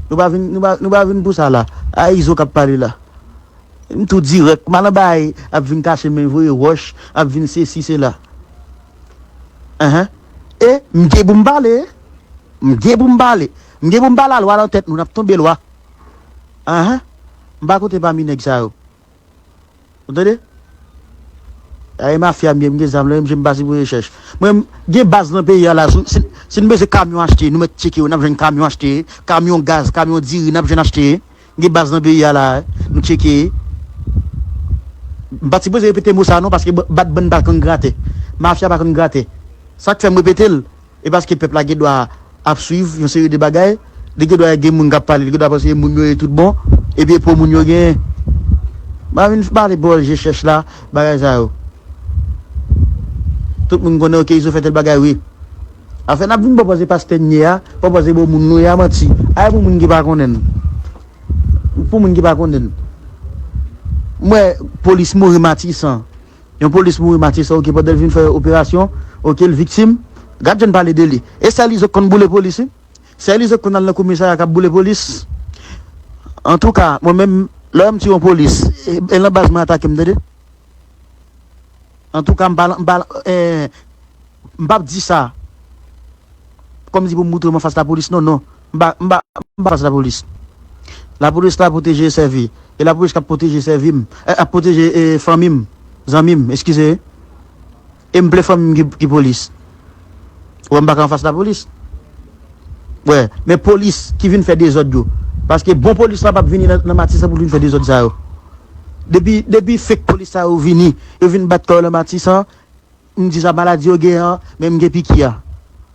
Nou pa vin, nou pa, nou pa vin pou sa la. A Izo k ap pale la. M tou dirèk. M al anba a, ap vin kache men voye wòch, ap vin sesi, sela. Enhen. E m gen pou m pale. M gen pou m pale. M gen pou m pale a lwa nan tèt nou, n ap tonbe lwa. Enhen. M pa konte pami nèg sa yo. Ou tande? Ay, mafya m ye, m gen zam nan men m, m pa sipoze chèch. Mwen, m gen baz nan peyi a la, si, si, si n bezwen kamyon achte, nou mèt tcheke yo, n ap jwenn kamyon achte, kamyon gaz, kamyon diri, n ap jwenn achte. M gen baz nan peyi a la, nou tcheke. M pa t sipoze repete mo sa non, paske ba-, bat bann pa konn grate. Mafya pa konn grate. Sa k fè m repete l, e paske pèp la gen dwa ap swiv yon seri de bagay, li gen dwa gen moun k ap pale, li gen dwa panse e moun yo ye tout bon, epi e po moun yo genyen. M pa vin pale bòl je chèch la, bagay sa yo. Tout moun konnen, oke, Izo fè tèl bagay, wi. Afè n ap vin pwopoze pastè n ye a, pwopoze bon moun nou ye a, manti. Ay pou moun ki pa konnen n. Pou moun ki pa konnen n. M wè polis mouri Matisan. Yon polis mouri Matisan, oke, pandan l vin fè operasyon, oke, l viktim. Gad jan n pale de li. E sèl Izo k konn boule polis, wi. Sèl Izo k konn al nan komisarya k ap boule polis. Antouka, mwen menm, lè m tiye yon polis, e, e nan baz mwen atake m, tande? Antouka, m pa, m pa, eh, m p ap di sa kòmsi pou m moutre m anfas lapolis, non, non. M pa, m pa, m pa anfas lapolis. Lapolis la pwoteje e sèvi. E lapolis k ap pwoteje e sèvi m. Eh, ap pwoteje, eh, fanmi m, zanmi m, eskize. E m vle fanmi m ki, ki polis. Ou wè m pa ka anfas lapolis. Wè, men polis ki vin fè dezòd yo. Paske bon polis la p ap vini nan, nan Matisan pou l vin fè dezòd sa yo. Depi, depi fake polis sa yo vini, yo vin bat kò yo nan Matisan, m di sa maladi yo gen an, men m gen piki a.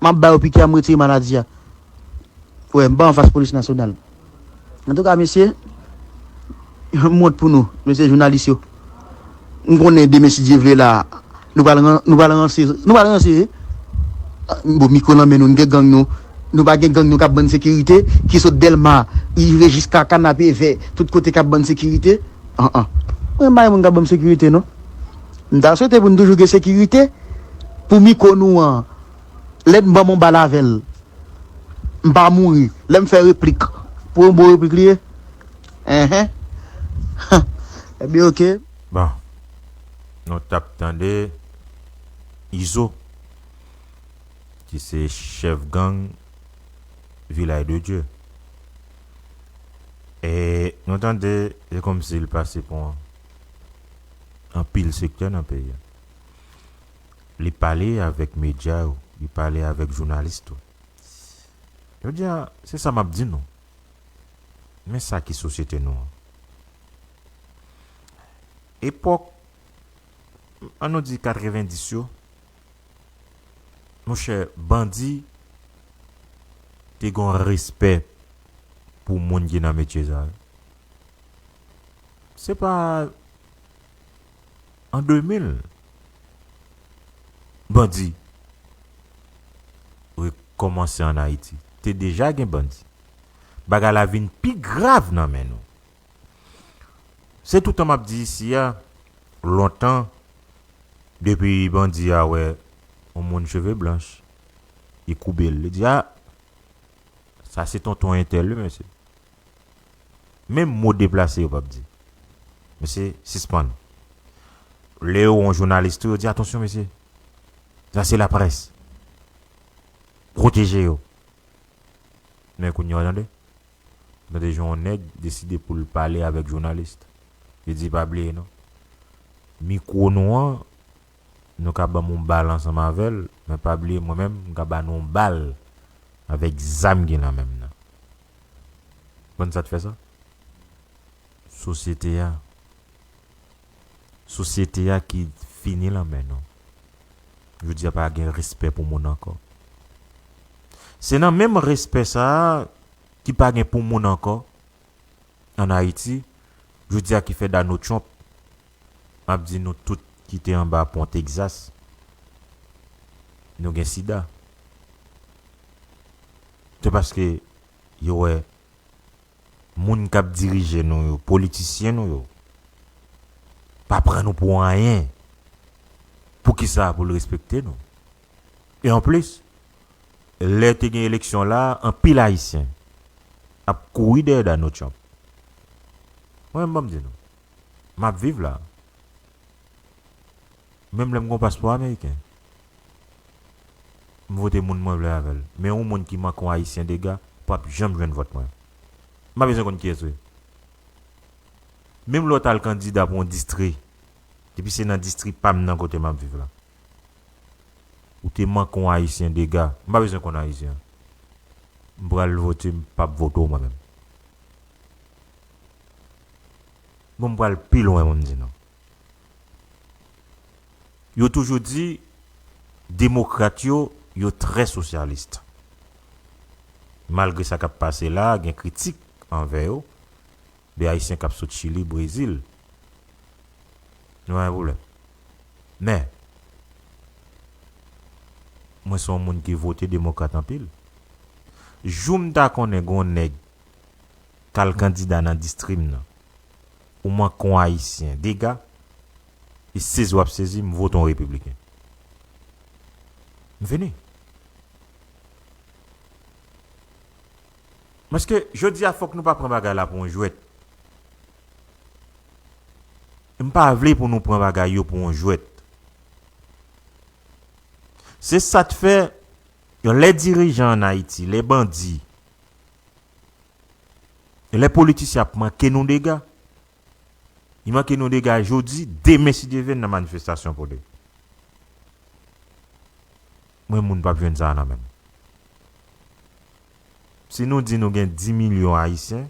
M ap ba yo piki a, m retire maladi a. Wè, m pa anfas polis nasyonal. Antouka, mesye, m wont pou nou, mesye jounalis yo. M konnen demen, si Dye vle la, nou pral ran-, nou pral ranse, nou pral ranse. Bon, mikwo nan men nou, n gen gang nou. Nou pa gen gang nou k ap ban n sekirite, ki sot Dèlma, rive jiska Kanapevè, tout kote k ap ban n sekirite. An, an. Mwen, m pa gen moun k ap ban m sekirite, non. M ta swete pou n toujou gen sekirite pou mikwo nou an. Lè n ban m yon bal avè l, m pa mouri. Lè m fè replik, pou yon bon replik li ye. Enhen. Ebyen, oke. Bon. Nou t ap tande Izo, ki se chèf gang Vilaj de Dye. E nou tande, se kòmsi l pase pou anpil sektè nan peyi a. Li pale avèk medya yo, li pale avèk jounalis tou. Jodi a, se sa m ap di nou. Men sa ki sosyete nou an. Epòk, ann nou di katrevenndis yo, monchè, bandi te gen yon respè pou moun ki nan metye sa yo. Se pa an de mil, bandi rekòmanse ann Ayiti. Te deja gen bandi. Bagay la vin pi grav nan men nou. Se toutan m ap di isi a, lontan, depi bandi a wè yon moun cheve blanch, li koube l. Li di, "A, sa se tonton entèl, wi, mesye." Menm mo deplase yo p ap di. Mesye, sispann. Lè yo wè yon jounalis tou, yo di, "Atansyon, mesye. Sa se laprès. Pwoteje yo." Men kounye a, tande. Tande jan yon nèg deside pou l pale avèk jounalis. Li di, "Pa bliye non. Mikwo nou an, nou ka ban m yon bal ansanm avè l, men pa bliye mwen menm, m ka ba nou yon bal avèk zam ki nan men m nan." Konn sa t fè sa? Sosyete a. Sosyete a ki fini lan men nou. Jodi a pa gen respè pou moun ankò. Se nan menm respè sa a ki pa gen pou moun ankò, ann Ayiti, jodi a ki fè Donald Trump ap di nou tout ki te anba pon Texas, nou gen sida. Se paske yo wè moun k ap dirije nou yo, politisyen nou yo, pa pran nou pou anyen. Poukisa pou l respekte nou? E anplis, lè te gen eleksyon la, anpil Ayisyen ap kouri dèyè Donald Trump. Mwen menm, ban m di nou, m ap viv la. Menm lè m gen yon paspò ameriken, m vote moun mwen vle avè l. Men yon moun ki manke yon Ayisyen dega, p ap janm jwenn vòt mwen. M pa bezwen konn kiyès ou ye. Menm lè w t al kandida pou yon distri, depi se nan distri pa m nan kote m ap viv la, ou te manke yon Ayisyen dega, m pa bezwen konn Ayisyen an. M pral vote, m p ap vote w mwen menm. Bon, m pral pi lwen, mwen m di nou. Yo toujou di, demokrat yo, yo trè sosyalis. Malgre sa k ap pase la, gen kritik anvè yo, de Ayisyen k ap sot Chili, Brezil. Nou pa gen pwoblèm. Men, mwen se yon moun ki vote demokrat anpil. Jou m ta konnen gen yon nèg k al kandida nan distri m nan, ou manke yon Ayisyen dega, e sezi w ap sezi, m vote yon repibliken. M fini. Paske jodi a, fòk nou pa pran bagay la pou yon jwèt. M pa vle pou nou pran bagay yo pou yon jwèt. Se sa k fè, lè dirijan ann Ayiti, lè bandi, lè politisyen ap manke nou dega, li manke nou dega jodi, demen, si Dye vle, n nan manifestasyon pou li. Mwen, moun p ap jwenn sa a nan men m. Si nou di nou gen dis milyon Ayisyen,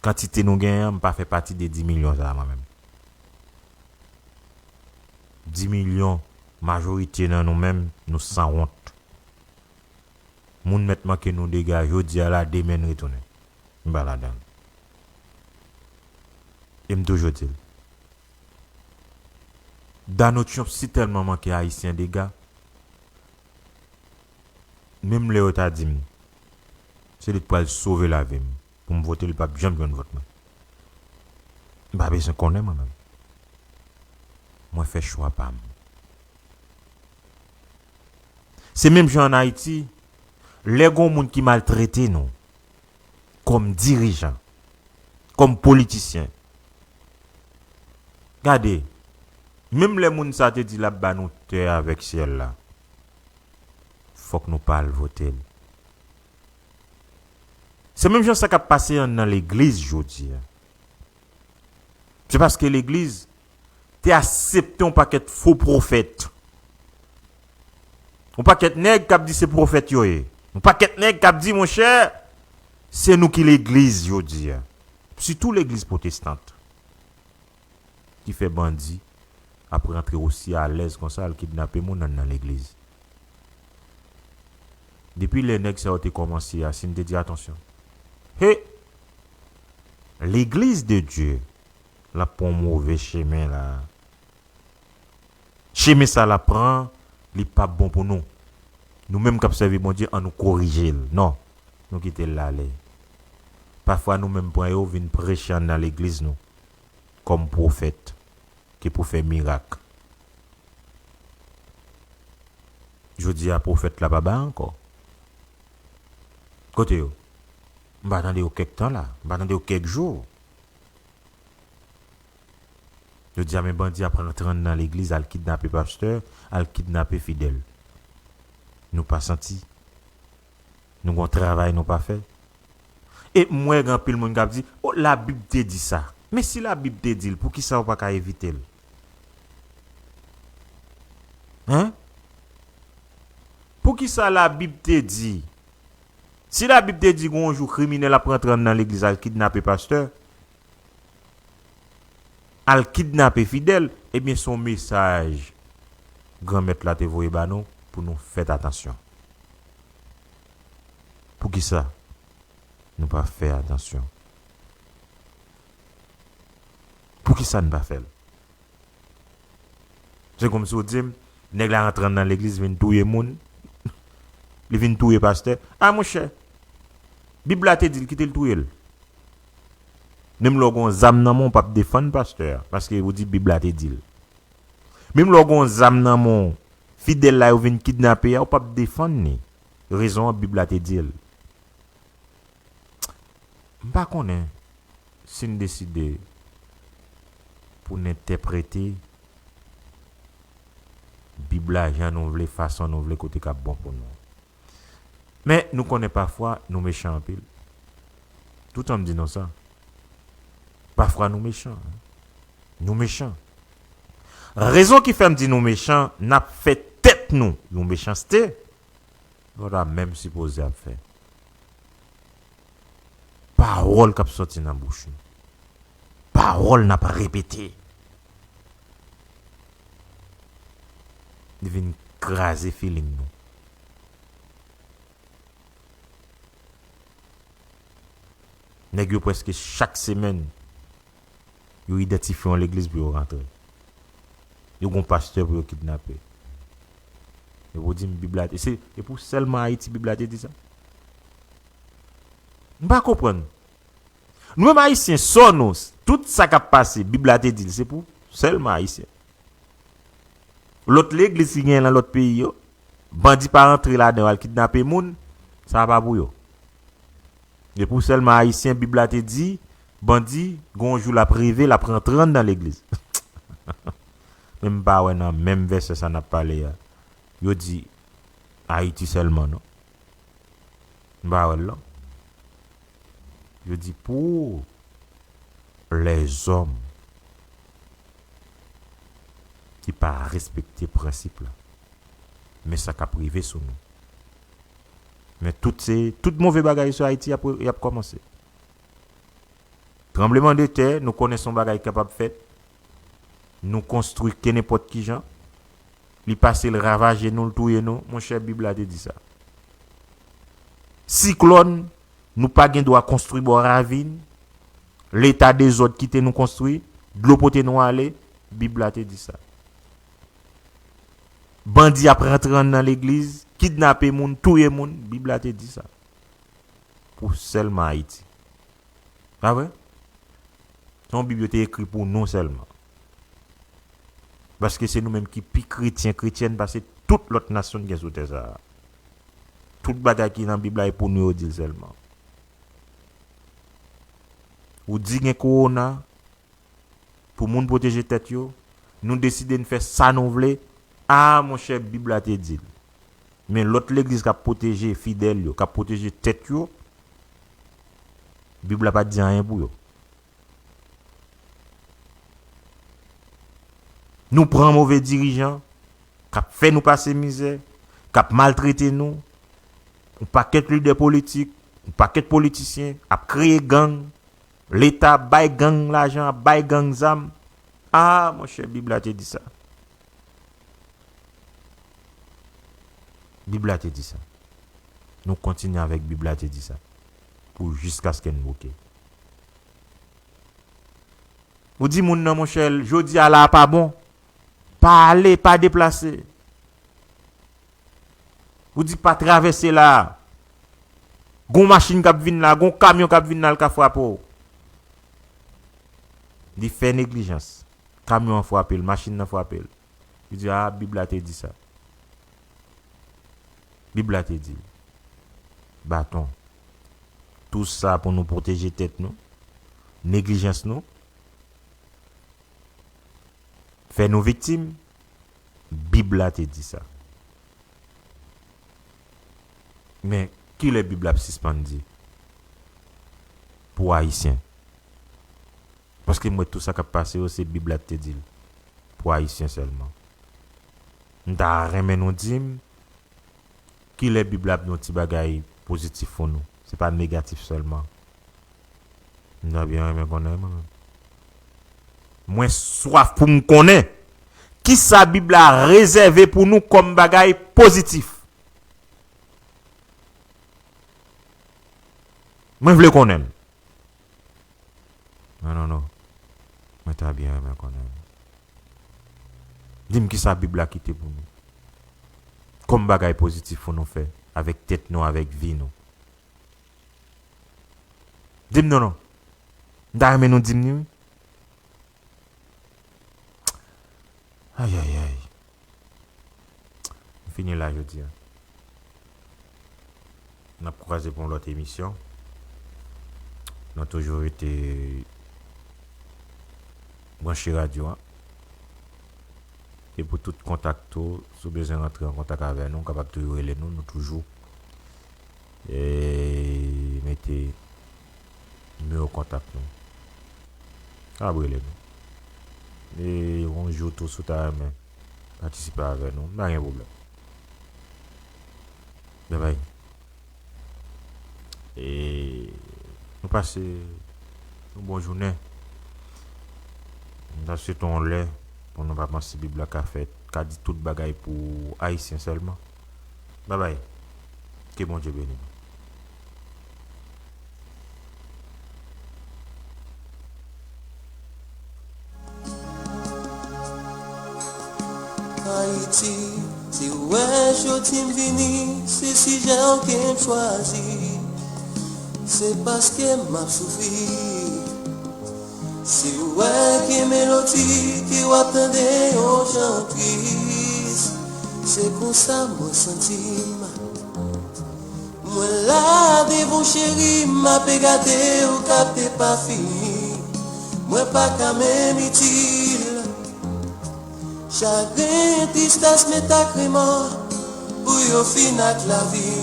kantite nou genyen an, m pa fè pati de dis milyon sa a mwen menm. Dis milyon, majorite nan nou menm, nou sanwont. Moun mèt manke nou dega jodi a la, demen n retounen. M pa ladan l. E m toujou di l. Donald Trump si tèlman manke Ayisyen dega, menm lè yo ta di m se li k pral sove lavi m, pou m vote, li p ap janm jwenn vòt mwen. M pa bezwen konnen mwen menm. Mwen fè chwa pa m. Se menm jan ann Ayiti, lè gon moun ki maltrete nou, kòm dirijan, kòm politisyen, gade, menm lè moun sa te di l ap ba nou tè avèk syèl la, fòk nou pa al vote l. Se menm jan sa k ap pase an nan legliz jodi a. Se paske legliz te aksepte yon pakèt fo pwofèt. Yon pakèt nèg k ap di se pwofèt yo ye. Yon pakèt nèg k ap di, monchè, se nou ki legliz jodi a. Sitou legliz pwotestant. Ki fè bandi ap rantre osi alèz konsa, al kidnape moun nan, nan legliz. Depi lè nèg sa yo te kòmanse a, si n te di atansyon, he! Legliz de Dye, l ap pran yon move chemen la. Chemen sa l ap pran, li p ap bon pou nou. Nou menm k ap sèvi Bondye, ann nou korije l. Non, nou kite l ale. Pafwa nou menm pran yo vin preche anndan legliz nou, kòm pwofèt, ki pou fè mirak. Jodi a, pwofèt la pa ba ankò. Kote yo? M pa tande yo kèk tan la. M pa tande yo kèk jou. Yo di a, men bandi ap rantre anndan legliz, al kidnape pastè, al kidnape fidèl. Nou pa santi. Nou gon travay nou pa fè. E m wè gen anpil moun k ap di, o, Labib te di sa. Men si Labib te di l, poukisa w pa ka evite l? Hein? Poukisa Labib te di? Si Labib te di gon jou kriminèl ap rantre anndan legliz al kidnape pastè, al kidnape fidèl, ebyen, se yon mesaj Granmèt la te voye ba nou pou nou fèt atansyon. Poukisa nou pa fè atansyon? Poukisa n pa fè l? Se kòmsi w di m, nèg la rantre anndan legliz, vin touye moun. Li vin touye pastè. A, monchè, Bib la te di l, kite l touye l. Menm lè w gen yon zam nan men w, w p ap defann pastè a, paske ou di Bib la te di l. Menm lè w gen yon zam nan men w, fidèl la yo vin kidnape a, w p ap defann li. Rezon an, Bib la te di l. M pa konnen si n deside pou n entèprete Bib la jan nou vle, fason nou vle, kote k ap bon pou nou. Men, nou konnen pafwa nou mechan anpil. Toutan m di nou sa. Pafwa nou mechan. Nou mechan. Rezon ki fè m di nou mechan, n ap fè tèt nou yon mechanste nou pa menm sipoze ap fè. Pawòl k ap sòti nan bouch nou. Pawòl n ap repete. Li vin kraze feeling nou. Nèg yo prèske chak semèn, yo idantifye yon legliz pou yo rantre. Yo gon pastè pou yo kidnape. Epi w di m Bib la te, se, e pou sèlman Ayiti Bib la te di sa? M pa konprann. Nou menm Ayisyen, sò nou, tout sa k ap pase, Bib la te di l, se pou sèlman Ayisyen. Lòt legliz ki genyen nan lòt peyi yo, bandi pa rantre ladan yo al kidnape moun, sa pa pou yo. E pou sèlman Ayisyen, Bib la te di, bandi, gon jou l ap rive, l ap rantre anndan legliz. Men m pa wè nan menm vèsè sa n ap pale a, yo di Ayiti sèlman, non. M pa wè l, non. Yo di pou lèzòm ki pa respekte prensip la. Men sa k ap rive sou nou. Men tout se, tout move bagay sou Ayiti y ap, y ap kòmanse. Tranblemanntè, nou konnen se yon bagay ki kapab fèt. Nou konstwi ke nenpòt ki jan. Li pase, l ravaje nou, l touye nou. Monchè, Bib la te di sa. Siklòn, nou pa gen dwa konstwi bò ravin. Leta dezòd kite nou konstwi. Dlo pote nou ale. Bib la te di sa. Bandi ap rantre anndan legliz, kidnape moun, touye moun. Bib la te di sa. Pou sèlman Ayiti. Pa vre? Se yon Bib yo te ekri pou nou sèlman. Paske se nou menm ki pi kretyen, kretyèn pase tout lòt nasyon ki gen sou tè sa a. Tout bagay ki nan Bib la, e pou nou yo di l sèlman. Ou di gen kowona, pou moun pwoteje tèt yo, nou deside n fè sa nou vle, a, monchè, Bib la te di l. Men lòt legliz k ap pwoteje fidèl yo, k ap pwoteje tèt yo, Bib la pa t di anyen pou yo. Nou pran move dirijan k ap fè nou pase mizè, k ap maltrete nou, yon pakèt lidè politik, yon pakèt politisyen ap kreye gang, Leta ap bay gang lajan, ap bay gang zam. A, monchè, Bib la te di sa. Bib la te di sa. Nou kontinye avèk Bib la te di sa. Pou jiskaske n bouke. Ou di moun nan, monchè, jodi a la a pa bon. Pa ale, pa deplase. Ou di pa travèse la. Gon machin k ap vin la, gon kamyon k ap vin la, l ka frape w. Li fè neglijans. Kamyon an frape l, machin nan frape l. Li di, a, Bib la te di sa. Bib la te di l. Baton. Tou sa pou nou pwoteje tèt nou. Neglijans nou. Fè nou viktim. Bib la te di sa. Men, kilè Bib la ap sispann di pou Ayisyen? Paske m wè tout sa k ap pase yo, se Bib la te di l. Pou Ayisyen sèlman. M ta renmen nou di m, kilè Bib la ap di yon ti bagay pozitif pou nou? Se pa negatif sèlman. M ta byen renmen konnen, mwen menm. Mwen swaf pou m konnen kisa Bib la rezève pou nou kòm bagay pozitif. Mwen vle konnen l. Non, non, non. Mwen ta byen renmen konnen. Di m kisa Bib la kite pou nou kòm bagay pozitif pou nou fè avèk tèt nou, avèk vi nou. Di m non, non. M ta renmen nou di m li, wi. Ayayay. M fini la jodi a. N ap kwaze pou yon lòt emisyon. Nou toujou rete branche radyo a. E pou tout kontak tou, si w bezwen rantre an kontak avè nou, w kapab toujou rele nou, nou toujou e mete nimewo kontak nou. Ap rele nou. E yon jou tou, si w ta renmen patisipe avè nou, pa gen pwoblèm. Bye bye. E nou pase yon bon jounen. M ta swete yon lè pou nou pa panse Bib la ka fè, ka di tout bagay pou Ayisyen sèlman. Bye bye. Ke Bondye beni nou. Ayiti, si w wè jodi m vini, se sijè w ke m chwazi. Se paske m ap soufri. Si w wè gen melodi ke w ap tande yon jan tris, se konsa mwen santi m. Mwen la devan w cheri, m ape gade w k ap depafini. Mwen pa ka menm itil. Chagren, tristès, met ak remò pou yo fin ak lavi.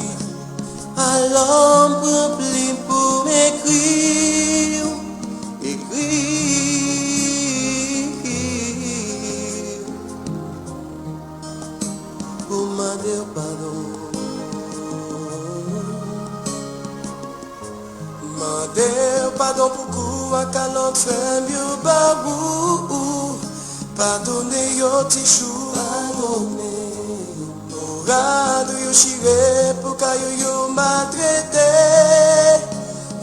Alò m pran plim pou m ekri w, ekri w, pou m mande w padon. Mande w padon pou kou ak kalòt frè m yo ba ou. Padone yo ti chou, padone. Moral ou yo chire pou kay ou yo maltrete.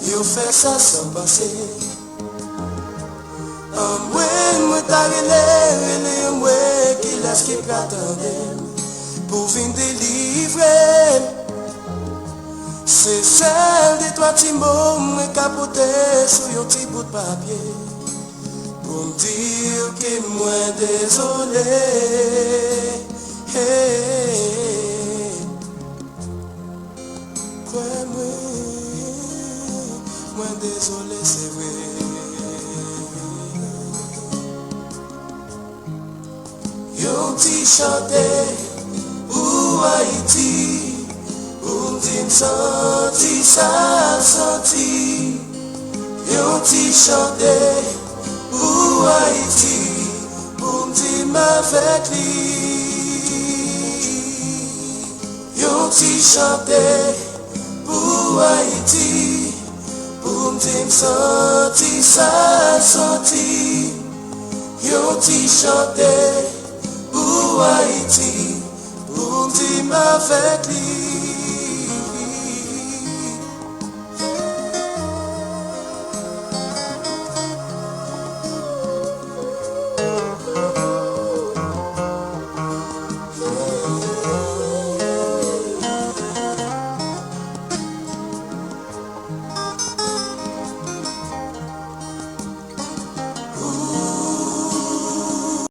Yo fè sa san panse. Anmwey, mwen ta rele, rele anmwey, kilès ki pral tande m pou vin delivre m? Se sèl de twa ti mo mwen ka pote sou yon ti bout papye pou m di w ke mwen dezole. Hey. Kwè mwen, mwen dezole, se vre. Yon ti chante pou Ayiti, pou m di m santi sa l santi. Yon ti chante pou Ayiti, pou m di m avèk li. Yon ti chante pou Ayiti, pou m di m santi sa l santi. Yon ti chante pou Ayiti, pou m di m avèk li.